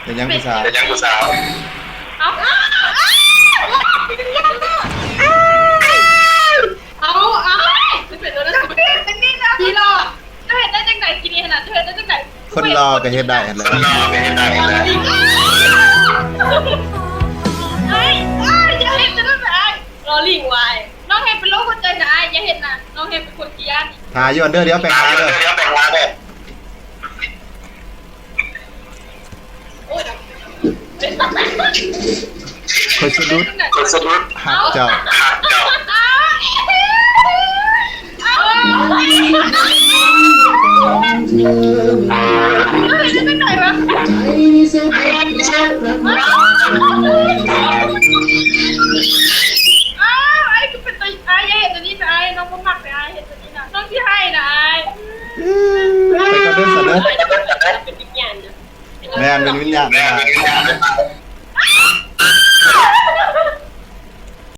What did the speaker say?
ປັນຫຍັງຜູ້ສາວ? ເປັນຫຍັງຜູ້ສາວ? ເອົາ ເອົາ ເປັນແນວນັ້ນ ພີ່ຫຼໍ່ ເຈົ້າເຮັດໄດ້ຈັ່ງໃດ? ຂີ້ນີ້ຫັ້ນນະ ເຈົ້າເຮັດໄດ້ຈັ່ງໃດ? ຄົນຫຼໍ່ກໍເຮັດໄດ້ຫັ້ນແຫຼະ. ເອີຍ ເອີຍ ຢ່າເຮັດຈັ່ງນັ້ນອ້າຍ ຫຼໍ່ລິງວາຍ. ນ້ອງແຮງເປັນໂລກຫົວໃຈນະອ້າຍ ຢ່າເຮັດນະ. ນ້ອງແຮງເປັນຄົນຂີ້ຢ້ານ. ຖ້າຢູ່ຫັ້ນເດີ ດຽວໄປຫາເດີ. ຂ້ອຍສະດຸດ ຂ້ອຍສະດຸດ ຮັກເຈົ້າ ຮັກເຈົ້າ. ອ້າຍ ອ້າຍຄືເປັນຕາ ອ້າຍຢ່າເຮັດອັນນີ້ນະ ອ້າຍ ນ້ອງບໍ່ມັກເດ້ ອ້າຍເຮັດອັນນີ້ນະ ນ້ອງຊິໄຫ້ນະ ອ້າຍ. ໄປກ່ອນເດີ ສະເດີ ເປັນວິນຍານນະ ແມ່ນ ເປັນວິນຍານ ເປັນວິນຍານ.